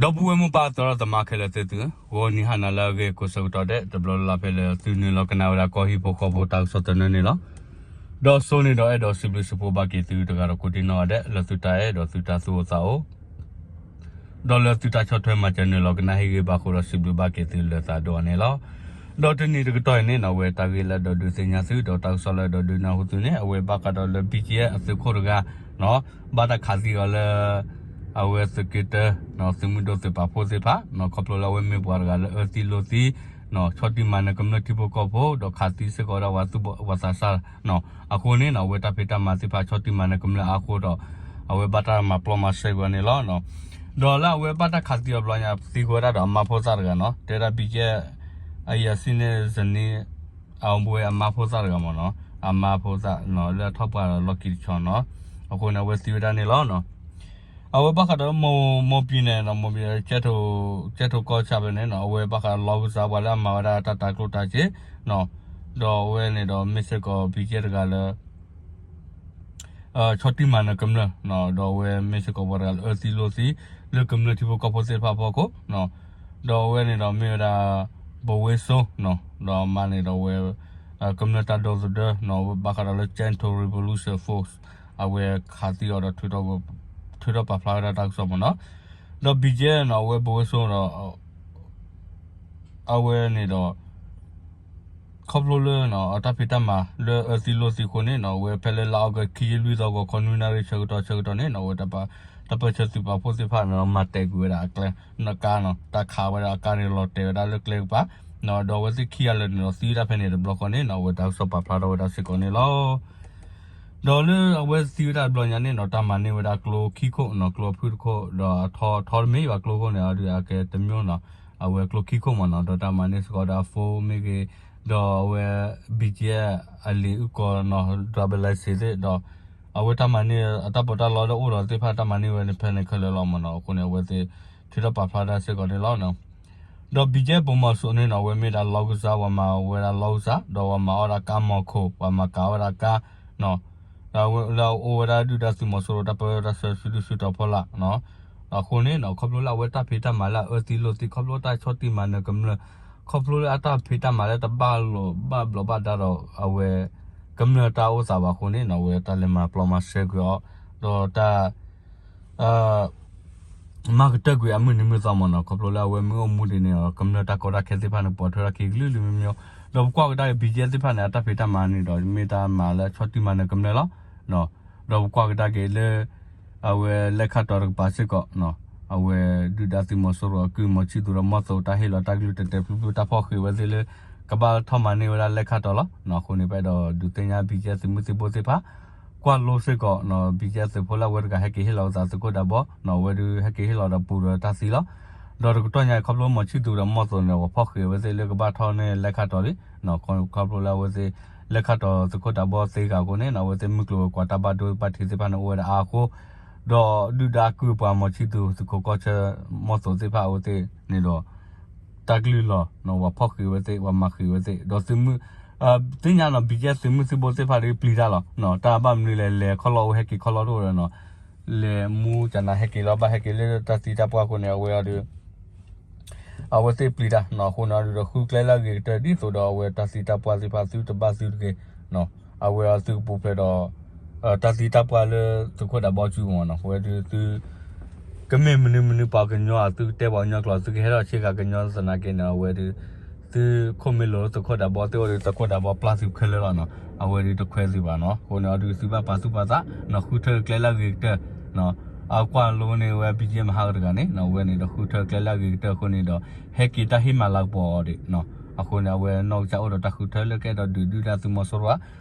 ဒီပုၢ်ဝဲၢ်မိၢ်ပၢ်သရၣ်သမါခဲလၢာ်သ့ၣ်သု, ဂီၤနံၤဟါနၤလၢအဂ့ၤကိးဆၢကတီၢ်ဒဲး တဘျီလၢ်လၢ်ဖဲလၢသုနုာ်လီၤကနၣ်ဝဲဒၣ်ကီၢ်ဟံၣ်ဖိဃီဖိတၢ်ကစီၣ်သနၢၣ်န့ၣ်လီၤ. ဒီးစိန့ၣ်ဒီးအဲၣ်ဒိးစံးဘျုးစံးဖှိၣ်ဘၣ်က့ၤသုတဂၤဒီးကိးဒံနီၢ်ဂၤဒဲး လၢသုတၢ်အဲၣ်ဒီးသုတၢ်သူၣ်အိၣ်သးအိၣ် ဒီးလၢသုတၢ်ဆီၣ်ထွဲမၤစၢၤနုာ်လီၤကနၣ်ဟ့ၣ်ဂံၢ်ဘါအဃိဒီးစံးဘျုးဘၣ်က့ၤသုလၢသးဒိၣ်အါန့ၣ်လီၤ. ဒီးတနံၤတကတီၢ်အံၤန့ၣ်နီၢ် အဝဲတၢ်ဂ့ၢ်လၢအဲၣ်ဒိးဒုးသ့ၣ်ညါသု ဒီးတၢ်ကစီၣ်လၢအဲၣ်ဒိးဒုးနၢ်ဟူသုန့ၣ် အဝဲဘၣ်ဃးဒီးလၢ ဘံၣ်ကၠဲၣ် အသုးခိၣ်တဂၤ ဘၣ်တၢ်ခးသံအီၤလၢ အဝဲသုးက့တၢ သုးမုၢ်ဒိၣ်သုးပာ်ဖှိၣ်သ့ၣ်တဖၣ် ခီဖျိလၢအဝဲမ့ၢ်ပှၤတဂၤလၢအၢသံလိာ်သံ ဆီၣ်တံၢ်မၤနၢၤကမျၢၢ်ထံဖိကီၢ်ဖိ ဒီးခးသံစ့ၢ်ကီးဝဲဒၣ်ပှၤသူၣ်ဘီၣ်ပှၤသးစၢ် အဃိန့ၣ်နီၢ် အဝဲတၢ်ဖံးတၢ်မၤသ့ၣ်တဖၣ်ဆီၣ်တံၢ်မၤနၢၤကမျၢၢ်အါအဃိဒီး အဝဲဘၣ်တၢ်မၤပျီမၤစဲကွံာ်အီၤန့ၣ်လီၤ. ဒီးလၢအဝဲဘၣ်တၢ်ခးသံအီၤတဘျီညါ သံကွံာ်ဝဲဒၣ်ဒီးအမါဖိသၣ်တဂၤနီၢ် တဲဒၣ် ဘံၣ်ကၠဲၣ် အယဲၢ်ဆံန့ၣ်စနံ အဝဲအမါဖိသၣ်တဂၤမ့ၢ်နီၢ် အမါဖိသၣ်လၢအထီၣ်ပှၢ်ဒီးလီၢ်ခံတဆီနီၢ် အဃိန့ၣ် အဝဲသံဝဲဒၣ်န့ၣ်လီၤ. အဝဲဘၣ်ဃးဒီး မိၢ်ပံၤန့ၣ် မိၢ်ပံၤ ကၠဲၣ်ထိၣ်ကီၢ်ဆၣ်ဖဲန့ၣ်နီၢ် အဝဲဘၣ်ဃးဒီးလီၤကစၢ်ပှၤလၢအမၤဝဲဒၣ်တၢ်တၤကျိၣ်တၤစ့ ဒီးအဝဲန့ၣ်ဒီးမ့ၢ်စ့ၢ်ကီး ဘံၣ်ကၠဲၣ် တဂၤလၢ ဆီၣ်တံၢ်မၤနၢၤကမျၢၢ် ဒီးအဝဲမ့ၢ်စ့ၢ်ကီးပှၤတဂၤလၢအၢသံလိာ်သံ လၢကမျၢၢ်ထံဖိကီၢ်ဖိသ့ၣ်တဖၣ်အဖီခိၣ် ဒီးအဝဲန့ၣ်ဒီးမ့ၢ်ဝဲဒၣ် ဘဝ့စိ ဒီးအမါန့ၣ်ဒီးအဝဲ ကမျၢၢ်တၢ်ဒီသဒၢ ဘၣ်ဃးဒီးလၢ Kachin Revolution Force အဝဲခးသံအီၤဒီး ထုးထီၣ်ပာ်ဖျါဝဲဒၣ်တၢ်ကစီၣ်မ့ၢ်နီၢ် ဒီး ဘံၣ်ကၠဲၣ် နီၢ် အဝဲ ဘဝ့စိ ဒီး အဝဲန့ၣ်ဒီး ခီဖျိလၢ အတၢ်ဖံးတၢ်မၤလၢအၢသံလိာ်သံအဃိန့ၣ်နီၢ် အဝဲဖဲလၢလါအီကူး ခံဆံလွံၢ်သီ ဂီၤခီနွံနၣ်ရံၣ်ဆၢကတီၢ်ဆၢကတီၢ်န့ၣ်နီၢ် အဝဲ တၢ်ပၢၢ်ဆၢသုးပာ်ဖှိၣ်သ့ၣ်တဖၣ်န့ၣ်ဒီး မၤတဲာ်ကွံာ်ဝဲဒၣ်အကျဲ နကါနီၢ် တၢ်ခးဝဲဒၣ်အကါန့ၣ် လီၤတဲာ်ဝဲဒၣ်လၢကျဲကပၤ ဒီးအဝဲသ့ၣ်ခံဂၤလၢာ်န့ၣ်ဒီးသံဝဲဒၣ်ဖဲန့ၣ်တဘျီဃီန့ၣ်နီၢ် အဝဲတၢ်ကစီၣ်ပာ်ဖျါထီၣ်ဝဲဒၣ်စ့ၢ်ကီးန့ၣ်လီၤ. ဒီးလၢအဝဲသံဝဲဒၣ်တဘျီညါန့ၣ်နီၢ် တၢ်မၤန့ၢ်ဝဲဒၣ်ကျိခံခိၣ်နီၢ် ကျိအဖုၣ်တခိၣ် ဒီးအထီတမ့ၢ်ဘၣ်ကျိခိၣ်န့ၣ် အဒုးအကဲတမံၤနီၢ် အဝဲကျိခံခိၣ်မ့ၢ်နီၢ် ဒီးတၢ်မၤန့ၢ်စ့ၢ်ကီးဒီးအ phone မ့ၢ်ဂ့ၤ ဒီးအဝဲ ဘံၣ်ကၠဲၣ် အလံာ်အုၣ်ကီၤနီၢ် driver license သ့ၣ် ဒီး အဝဲတၢ်မၤန့ၢ်အတၢ်ပီးတၢ်လီလၢအိၣ်ဒီးသ့ၣ်တဖၣ်တၢ်မၤန့ၢ်ဝဲန့ၣ်ဖဲန့ၣ်ခဲလၢာ်လီၤမ့ၢ်နီၢ် အဃိန့ၣ် အဝဲသ့ၣ်ထုးထီၣ်ပာ်ဖျါဒၣ်စ့ၢ်ကီးန့ၣ်လီၤ. ဒီး ဘံၣ်ကၠဲၣ် ဗိုလ်မှူးစိုး န့ၣ်နီၢ် အဝဲမ့ၢ်ဒၣ်လီၤကစၢ် ပှၤမၤဝဲဒၣ်လီၤကစၢ် ဒီးပှၤမၤအီၣ်ဒၣ်ကါမီၤခိၣ် ပှၤမၤကၤဝဲဒၣ်ကါ လၢအအိၣ်ဝဲဒၣ်ဒုၣ်ဒါသုးမီၤစိရိၤတၢ်ပၢတၢ်ဆှၢစုဒုၣ်စုတီၤဖီလာ် အဃိန့ၣ်နီၢ် ခီဖျိလၢအဝဲတၢ်ဖံးတၢ်မၤလၢအအၢသံလိာ်သံ ခီဖျိတၢ်ဆီၣ်တံၢ်မၤနၢၤကမျၢၢ် ခီဖျိလၢအတၢ်ဖံးတၢ်မၤလၢတဘၣ်လိာ်ဘၣ်ဘျီးဘၣ်ဒါဒီးအဝဲ ကမျၢၢ်တၢ်အိၣ်သးဘၣ်အဃိန့ၣ်နီၢ် အဝဲတၢ်လဲၤမၤပျီမၤစဲကွံာ်အီၤ ဒီးတၢ် မၤကတၢၢ်ကွံာ်အမုၢ်နံၤမုၢ်သီမ့ၢ်နီၢ် ခီဖျိလၢအဝဲမ့ၢ်အိၣ်မူဒံးန့ၣ်ဒီး ကမျၢၢ်တၢ်ကီတၢ်ခဲသ့ၣ်တဖၣ်န့ၣ် ပိာ်ထွဲထီၣ်က့ၤကလုာ်ကလုာ်မံၤမံၤ ဒီးပကွၢ်ကဒါက့ၤ ဘံၣ်ကၠဲၣ် သ့ၣ်တဖၣ်န့ၣ် အတၢ်ဖံးတၢ်မၤန့ၣ်ဒီး မ့ၢ်တၢ်မၤလၢဆီၣ်တံၢ်မၤနၢၤကမျၢၢ်လီၤ. ဒီးပကွၢ်ကဒါက့ၤလၢ အဝဲလဲၤခးတီၤတကပၤစ့ၢ်ကီး အဝဲဒုၣ်ဒါသုးမီၤစိရိၤအကုၢ် မီၤဆံၣ်သူၤဒီးမီၢ်သိး တၢ်ဟ့ၣ်လီၤတၢ်ကလုၢ်တဲာ်တဲာ်ဖျုးဖျုး တၢ်ဖီၣ်ဃံးဝဲသ့ၣ်လၢ ကဘၣ်ထီၣ်မၤန့ၢ်ဝဲဒၣ်လဲၤခးတီၤလီၤ. အဃိန့ၣ် ပအဲၣ်ဒိးဒုးသ့ၣ်ညါ ဘံၣ်ကၠဲၣ် သုးမုၢ်သံၣ်ဘိသ့ၣ်တဖၣ် ကွၢ်လိစ့ၢ်ကီး ဘံၣ်ကၠဲၣ် သုးဖိလၢအဝဲတဂၤဟဲက့ၤဟ့ၣ်လီၤအသးသုးခိၣ်ဒးဘီ အဝဲဒုးဟဲက့ၤဟ့ၣ်လီၤဒီးပူၤဒီးတၢ်သံလီၤ. ဒီးတကတီၢ်ညါအံၤ ခီဖျိမီၤဆံၣ်သူၤဒီးမီၢ်သိးန့ၣ် ပှၤဖီၣ်ဃံးဝဲသ့ၣ်လၢကဘၣ်ထီၣ်န့ၢ်လဲၤခးတီၤလံ ခီဖျိလၢအဝဲသ့ၣ် လဲၤခးတီၤသုးခိၣ်ဒးဘီသ့ဂၤအဃိန့ၣ် အဝဲသ့ၣ်မုၢ်ကျိၤဝဲၤကွာ်တၢ်ဘၣ်ဒိဘၣ်ထံးသ့ၣ်တဖၣ်န့ၣ်အိၣ်ဝဲဒၣ်အါအဃိ ဒီးဒုၣ်ဒါကုၢ်ပှၤမီၤဆံၣ်သူၤ သုးခိးကီၢ်ဆၢ မီၢ်သိးသ့ၣ်တဖၣ်အဝဲသ့ၣ်န့ၣ်ဒီး တၢ်ကလုၢ်လီၤ ပှၤဖီၣ်ဃံးဝဲသ့ၣ် ပှၤမၤဃံးဝဲသ့ၣ် ဒီးသုးမုၢ် သ့ၣ်ညါနီၢ် ဘံၣ်ကၠဲၣ် သုးမုၢ်သံၣ်ဘိသ့ၣ်တဖၣ်ဒီးပျံၤတၢ်လီၤ. တၢ်ဘၣ်မနုၤလဲၣ် လဲၤခီၣ်လီၢ်အိၣ် ဟဲက့ၤခီၣ်လီၢ်တအိၣ်ဒီးနီၢ် လဲၤမူကနၤဟဲက့ၤလီၤ ဘၣ်ဟဲက့ၤလၢတၢ်သံတၢ်ပှၢ်အဃိန့ၣ် အဝဲအီၤဒီး အဝဲသ့ၣ်ပျံၤတၢ်နီၢ် အဃိန့ၣ်အီၤဒီး ဃုကျဲလၢအဂ့ၤကတၢၢ်ဒ်သိးဒီးအဝဲတၢ်သံတၢ်ပှၢ်သ့ၣ်တဖၣ်သုတဘၣ်သုတဂ့ၤ အဝဲအီၤသုကပူၤဖျဲးဒီး တၢ်သံတၢ်ပှၢ်လၢသုးခိၣ်ဒးဘီစုပူၤမ့ၢ်နီၢ် အဝဲဒုးသု ကမ့ၢ်မနုၤမနုၤပှၤကညီအသုကတဲပှၤကညီကျိာ် သုကဟဲထီၣ်ဆ့ကၤကညီသနာ်က့န့ၣ် အဝဲဒုး သုးခိၣ်မ့ၢ်လိာ်လၢသုးခိၣ်ဒးဘီသ့ၣ်အိၣ်ဒီး သုးခိၣ်ဒးဘီပျၢ်သုခဲလၢာ်လီၤနီၢ် အဝဲဒုးတခွဲသုဘၣ်နီၢ် အဃိန့ၣ်အီၤဒုးသုဘၣ်ပာ်သူၣ်ပာ်သးနီၢ် ဃုထၢကျဲလၢအဂ့ၤကတၢၢ် အကွၢ်လိန့ၢ်ဝဲ ဘံၣ်ကၠဲၣ် မဟါကတဂၤန့ၣ် အဝဲန့ၣ်ဒီးဃုထၢကျဲလၢအဂ့ၤကတၢၢ်အဃိန့ၣ်ဒီး ဟဲက့ၤတၢ်ဟ့ၣ်မၤလၤကပီၤအီၤဒံး အဃိန့ၣ်အဝဲနီၢ်ကစၢ်အိၣ်ဒီးတၢ်ဃုထၢလၢကအဲၣ်ဒိးဒုးဒုၣ်ဒါသုးမီၤစိရိၤဧါ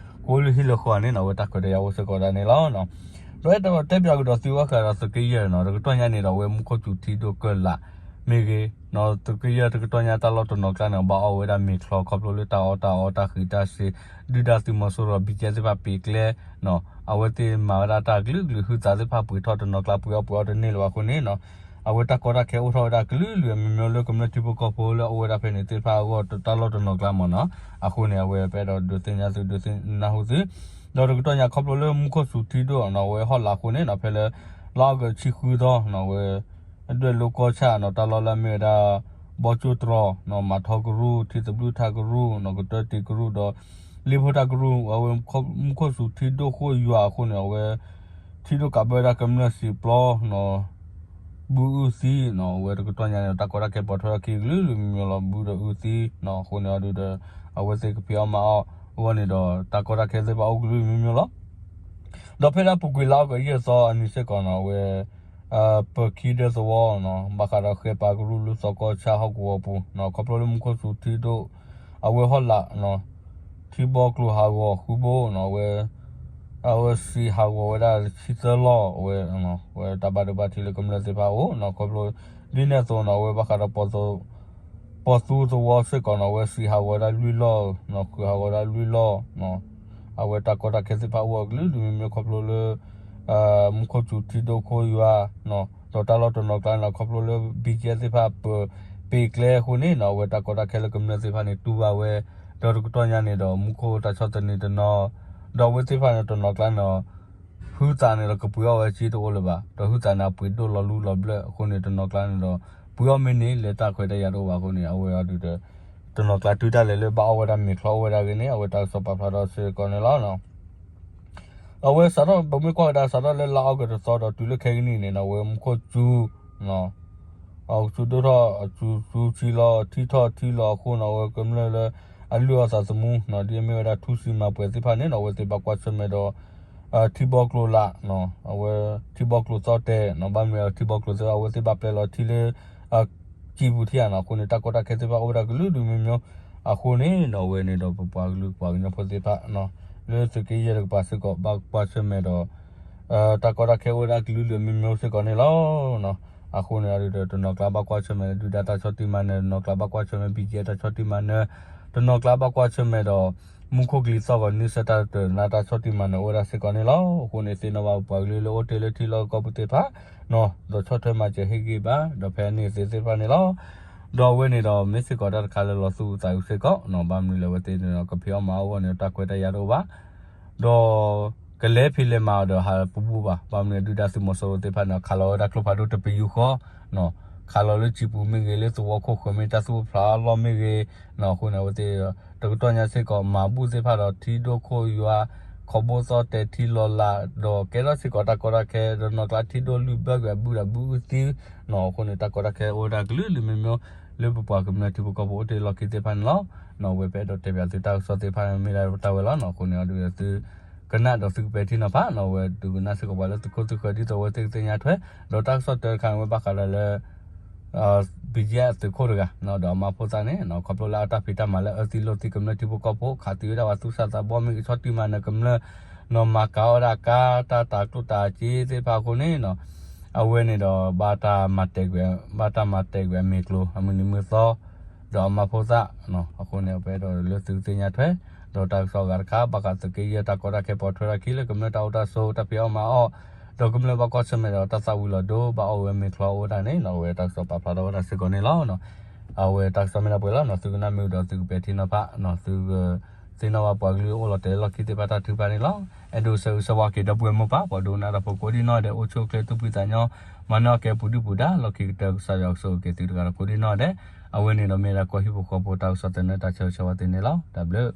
ကအိၣ်လၢဟံၣ်လၢဃီဧါန့ၣ်နီၢ် အဝဲတၢ်ခွဲးတၢ်ယာ်အိၣ်စ့ၢ်ကီးဒၣ်န့ၣ်လီၤ. ဒီးအဲၣ်ဒိးတဲပၠးကဒီးသုဘၣ်ဃးဒီးသုးက့ယဲၢ်နီၢ် တကတီၢ်ညါန့ၣ်ဒီး အဝဲမူခိၣ်စူၤထံဒိၣ်ကၢၢ်လး မ့ၢ်ဂ့ၤ သုးက့ယဲၢ်တကတီၢ်ညါတၢ်လီၢ်တနီၤကျါန့ၣ် ဘၣ်အီၣ်ဝဲဒၣ်မ့ၤချီ ခီဖျိလၢတၢ်အီၣ်တၢ်အီတၢ်ဃံးတၢ်စ့ ဒုၣ်ဒါသုးမီၤစိရိၤ ဘံၣ်ကၠဲၣ် သ့ၣ်တဖၣ်ပံၤကျဲ အဝဲသ့ၣ်မၤဝဲဒၣ်တၢ်ကလုာ်ကလုာ် ဟုသးသ့ၣ်တဖၣ်ပှ့ၤထီၣ်တနီၤကျါ ပှ့ၤအီၣ်ပှ့ၤအီတန့ၢ်လၢၤဘၣ်အဃိန့ၣ်နီၢ် အဝဲတၢ်ကီတၢ်ခဲအိၣ်ထီၣ်ဝဲဒၣ်ကလုာ်ကလုာ် မ့မ့ၢ်လၢကမျၢၢ်ထံဖိကီၢ်ဖိလၢအအိၣ်ဝဲဒၣ်ဖဲန့ၣ်သ့ၣ်တဖၣ်အဂီၢ်တၢ်လီၢ်တနီၤကျါမ့ၢ်နီၢ် အဃိန့ၣ် အဝဲပအဲၣ်ဒိးဒုးသ့ၣ်ညါသု ဒုးသ့ၣ်နၢ်ဟူသု ဒီးတကတီၢ်ညါခီဖျိလၢမူခိၣ်စူၤထံဒိၣ်နီၢ် အဝဲဟီၣ်လာ်အီကူးဆံဃုသီနီၢ် အဝဲ ဒွဲၣ်လိၤကီၢ်ဆၣ်နီၤ တၢ်လီၢ်လၢအမ့ၢ်ဝဲဒၣ် ဘီကၠိတြီၤနီၤ မၤထီကရူၢ် ထံသဘျုးထးကရူၢ်နီၤ ကတၢၢ်တံၤကရူၢ်ဒီး လ့ဖိထးကရူၢ် အဝဲမူခိၣ်စူၤထံဒိၣ်ဃိၣ်ယွၤအဃိန့ၣ် အဝဲ ထံဒိၣ်ကးဘၢဝဲဒၣ်ကမျၢၢ်စံာ်ပျီနီၤ ဘုအုၣ်သံနီၤ အဝဲတကတီၢ်ညါန့ၣ် တၢ်ကီတၢ်ခဲပိာ်ထွဲထီၣ်ခံကလုာ်လုာ်မံၤမံၤလီၤ ဘုဒီးအုၣ်သံနီၤ အဃိန့ၣ်အီၤဒုးဒီး အဝဲသ့ၣ်ကဖံးအီၣ်မၤအီၣ်အဂီၢ်န့ၣ်ဒီး တၢ်ကီတၢ်ခဲသ့ၣ်တဖၣ်အိၣ်ကလုာ်လုာ်မံၤမံၤလီၤ. ဒီးဖဲဒၣ်ပူၤကွံာ်လါအီကူးယဲၢ်သီအနံၤစ့ၢ်ကီးနီၤ အဝဲ ပၢၤခံဒၢသဝီနီၤ ဘၣ်ဃးဒီးဃဲပာ်ကရူၢ်လူၢ်သီကီၢ်ဆၣ်ဟီၣ်ကဝီၤပူၤနီၤ ခီဖျိလၢမူခိၣ်စူၤထံဒိၣ် အဝဲဟီၣ်လာ်နီၤ ထံဘီကျိၤဟးဂီၤဃုဘိနီၤ အဝဲ အဝဲစံးဟးဂီၤဝဲဒၣ်ဆံသၢလီၢ် အဝဲ အဝဲတၢ်ဘၣ်ဒိဘၣ်ထံးလၢကမျၢၢ်သ့ၣ်တဖၣ်အအိၣ်နီၤ ခီဖျိ ဒ်န့ၣ်အသိးနီၤ အဝဲဘၣ်ဃးဒီး ပီၢ်သူသဝီစ့ၢ်ကီးနီၤ အဝဲစံးဟးဂီၤဝဲဒၣ်လွံၢ်လီၢ်နီၤ ဃုာ်ဟးဂီၤဝဲဒၣ်လွံၢ်လီၢ်နီၤ အဝဲတၢ်ကီတၢ်ခဲသ့ၣ်တဖၣ်အိၣ်အကလုာ်လုာ်မံၤမံၤခီဖျိလၢ မူခိၣ်စူၤထံဒိၣ်ဃိၣ်ယွၤနီၤ ဒီးတၢ်လီၢ်တနီၤကျါန့ၣ် ခီဖျိလၢ ဘံၣ်ကၠဲသ့ၣ်တဖၣ်ပၢၤပ့ၤကျဲအဃိန့ၣ်နီၤ အဝဲတၢ်ကီတၢ်ခဲလၢကမျၢၢ်သ့ၣ်တဖၣ်န့ၣ် တူၢ်ဘၣ်ဝဲ ဒီးတကတီၢ်ညါန့ၣ်ဒီး မူခိၣ်တၢ်ဆီၣ်သနံးတနီၤ ဒီးအဝဲသ့ၣ်တဖၣ်န့ၣ် တနီၤကျါန့ၣ်ဒီး ဟုသးန့ၣ်ဒီးကပှ့ၤအီၣ်ဝဲက့တအိၣ်လၢၤဘၣ် ဒီးဟုသးန့ၣ်အပှ့ၤဒိၣ်လီၤလူလီၤဘျၢၣ်အဃိန့ၣ် တနီၤကျါန့ၣ်ဒီး ပှ့ၤအီၣ်မ့ၢ်န့ၣ် လဲၤတၢ်ခွဲးတၢ်ယာ်တအိၣ်ဘၣ်အဃိန့ၣ် အဝဲအီၤဒုးဒီး တနီၤကျါတုၤတၢ်လဲၤလၢဘၣ်အီၣ်ဝဲဒၣ်မ့ၤချီအိၣ်ဝဲဒၣ်ဂ့ၤန့ၣ် အဝဲတၢ်ကစီၣ်ပာ်ဖျါထီၣ်စ့ၢ်ကီးန့ၣ်လီၤ. အဝဲစးထီၣ် ပမ့ၢ်ကွၢ်ကဒါစးထီၣ်လၢလါအီကူးတသီဒီးတုၤလၢခဲကနံၣ်န့ၣ်နီၤ အဝဲမူခိၣ်စူၤ အစူၤဒိၣ်ထီၣ် အစူၤစူၤထံလီၤ ထံထီၣ်ထံလီၤအဃိနီၤ အဝဲကမျၢၢ်လၢ အလုၢ်အီၣ်သးသမူနီၤ ဒ်အမ့ၢ်ဝဲဒၣ်ထူၣ်စုမၤပှဲၤသ့ၣ်တဖၣ်န့ၣ်နီၤ အဝဲသ့ၣ်ဘၣ်ကွၢ်ဆၢၣ်မဲာ်ဒီး ထံဘီကျိၤလာ်နီၤ အဝဲထံဘီကျိၤသီၣ်တဲာ်နီၤ ဘၣ်မနုၤထံဘီကျိၤသ့ၣ်တဖၣ် အဝဲသ့ၣ်ဘၣ်ပျဲလီၤထံလၢ ကံၢ်ပူၤထံဧါနီၤ အဃိန့ၣ် တၢ်ကီတၢ်ခဲသ့ၣ်တဖၣ်အိၣ်ဝဲဒၣ်ကလုာ်လုာ်မံၤမံၤ အဃိန့ၣ်နီၤ အဝဲန့ၣ်ဒီးပပှၤကလုာ်ပှၤကညီဖိသ့ၣ်တဖၣ်နီၤ လၢသုးက့ယဲၢ်တကပၤစ့ၢ်ကီး ဘၣ်ကွၢ်ဆၢၣ်မဲာ်ဒီး တၢ်ကီတၢ်ခဲအိၣ်ဝဲဒၣ်ကလုာ်လုာ်မံၤမံၤစ့ၢ်ကီးန့ၣ်လီၤ. အဃိန့ၣ်ဒီး တနီၤကျါဘၣ်ကွၢ်ဆၢၣ်မဲာ်ဒုၣ်ဒါတၢ်ဆီၣ်တံၢ်မၤနၢၤ တနီၤကျါဘၣ်ကွၢ်ဆၢၣ်မဲာ် ဘံၣ်ကၠဲ တၢ်ဆီၣ်တံၢ်မၤနၢၤ တနီၤကျါဘၣ်ကွၢ်ဆၢၣ်မဲာ်ဒီး မူခိၣ်ကလံၤသီၣ်ဂီၤန့ၣ် ဆၢတၢ်တတၢၤနါတၢ်ဆီၣ်တံၢ်မၤနၢၤအိၣ်ဝဲဒၣ်စ့ၢ်ကီးန့ၣ်လီၤ. အဃိန့ၣ် သ့ၣ်နီၣ်ဘၣ်ပပှၤကလုာ်လၢအိၣ်တ့ၢ်လၢထံလီၢ်ကီၢ်ပူၤသ့ၣ်တဖၣ် ဒီးဆီၣ်ထွဲမၤစၢၤဟ့ၣ်ဂံၢ်ဘါ ဒီးဖဲန့ၣ်သ့ၣ်တဖၣ်န့ၣ်လီၤ. ဒီးအဝဲန့ၣ်ဒီး မ့ၢ်စ့ၢ်ကီးတၢ်တခါလၢလီၤသူၣ်အုးသးအုးစ့ၢ်ကီးနီၤ ဘၣ်မနုၤလဲၣ် အဝဲသ့ၣ်န့ၣ်ဒီး ကဖံးအီၣ်မၤအီၣ်အဂီၢ်န့ၣ် တၢ်ခွဲးတၢ်ယာ်တအိၣ်ဘၣ် ဒီး ကလဲၤဖံးလဲၤမၤအီၤဒီးဟးပူၤပူၤဘၣ်. ဘၣ်မနုၤဒုၣ်ဒါသုးမီၤစိရိၤသ့ၣ်တဖၣ်န့ၣ် ခးလီၤဝဲဒၣ်ကျိဖးဒိၣ်တပယူာ်ဃီနီၤ ခးလီၤလၢစံာ်ပူၤမ့ၢ်ဂ့ၤ လၢသဝီခိၣ်ဃၢၤမ့ၢ် တၢ်သူၣ်ဖျးအလီၢ်မ့ၢ်ဂ့ၤနီၤ အဃိန့ၣ် အဝဲသ့ၣ် တကတီၢ်ညါစ့ၢ်ကီး မၤဘူၣ်သ့ၣ်တဖၣ်ဒီးထံဒိၣ်ခိၣ်ယွၤ ခီဘိသီၣ်တဲာ်ထံလီၤလး ဒီးကဲထီၣ်စ့ၢ်ကီးတၢ်ကီတၢ်ခဲ ဒီးနီၢ်ကျါထံဒိၣ်လုၢ်ဘၢကွံာ်အဘုဒီးဘုအုၣ်သံနီၤ အဃိန့ၣ် တၢ်ကီတၢ်ခဲအိၣ်ဝဲဒၣ်ကလုာ်လုာ်မံၤမံၤ လၢပပှၤကမျၢၢ်ထံဖိကီၢ်ဖိအိၣ်တ့ၢ်လီၢ်ခံသ့ၣ်တဖၣ်န့ၣ်လီၤ. နီၤ အဝဲပအဲၣ်ဒိးတဲပၠးသုတၢ်ကစီၣ်သ့ၣ်တဖၣ်မ့ၢ်ဒၣ်တၢ်ဝဲလီၤနီၤ အဃိန့ၣ် အီၤဒုးသု ကနၣ်ဒီးသုကပဲာ်ထံနီၤဖးနီၤ အဝဲဒုးကနၣ်စ့ၢ်ကီးပှၤလၢသုခိၣ်သုဃၢၤ ဒ်သိးအဝဲသ့ၣ်ကသ့ၣ်ညါထွဲ ဒီးတၢ်ကစီၣ်တၢတခါန့ၣ် အဝဲဘၣ်ဃးဒီးလၢ ဘံၣ်ယဲၢ်အသုးခိၣ်တဂၤ ဒီးအမါဖိသၣ်န့ၣ် ခီဖျိလၢအတၢ်ဖံးတၢ်မၤလၢအၢသံလိာ်သံကမျၢၢ်ထံဖိကီၢ်ဖိ ခးသံဝဲဒၣ်ပှၤသူၣ်စၢ်သးဘီမ့ၢ်ဂ့ၤ ဆီၣ်တံၢ်မၤနၢၤကမျၢၢ် နီၢ်မၤကၤဝဲဒၣ်ကါ တၢ်တၤကျိၣ်တၤစ့သ့ၣ်တဖၣ်အဃိန့ၣ် အဝဲန့ၣ်ဒီး ဘၣ်တၢ်မၤတဲာ်ကွံာ် ဘၣ်တၢ်မၤတဲာ်ကွံာ်အမ့ၢ်ကျိၤ အမုၢ်နံၤမုၢ်သီ ဒီးအမါဖိသၣ် အဃိန့ၣ် ပအဲၣ်ဒိးလၢသုကသ့ၣ်ညါထွဲ ဒီးတၢ်ကစီၣ်အဂၤတခါ ဘၣ်ဃးသုးက့ယဲၢ်တၢ်ကီတၢ်ခဲပိာ်ထွဲထီၣ်ခံလၢကမျၢၢ်တၢ်အိၣ်တၢ်ဆိး တၢ်ဖံးအီၣ်မၤအီၣ် ဒီးကမျၢၢ်ဘၣ်ကွၢ်ဆၢၣ်မဲာ်ဒီးတၢ်သၣ်ဝံၤလီၤဒိ ဘၣ်အီၣ်ဝဲမ့ၤချီအိၣ်ဝဲဒၣ်န့ၣ် အဝဲတၢ်ကစီၣ်ပာ်ဖျါထီၣ်ဝဲဒၣ်စ့ၢ်ကီးန့ၣ်လီၤ. အဝဲတၢ်ကစီၣ်မ့ၢ်ဒၣ်ပှဲၤလီၤ သုကနၣ်မ့ၢ်ဒီးသုကပဲာ်ထံနီၤဖး သုကသ့ၣ်နီၣ်ဘၣ်ပှၤကလုာ်အိၣ်လီၤတဲာ်လီၢ်ခံသ့ၣ်တဖၣ်တၢ်ထုကဖၣ်န့ၣ်လီၤ. အဲၣ်ဒိးဆၢဂ့ၤဆၢဝါက့ၤဒီပုၢ်ဝဲၢ်မိၢ်ပၢ် ပှၤဒိကနၣ်တၢ်ဖိကိးဒံနီၢ်ဒဲး အိၣ်ဆူၣ်အိၣ်ချ့သူၣ်ဖှံသးညီ မၤနၢၤအီၣ်ကဲပူၤဒုၣ်ပူၤဒါ လီၢ်ခံကတၢၢ်ကစၢ်ယွၤကဆိၣ်ဂ့ၤက့ၤသုတဂၤဒီးကိးဒံနီၢ်ဒဲး အဝဲန့ၣ်ဒီးမ့ၢ်ဒၣ်ကီၢ်ဟံၣ်ဖိဃီဖိတၢ်ကစီၣ်သန့တၢ်ဆၢဂ့ၤဆၢဝါသ့န့ၣ်လီၤ. တၢ်ဘျုး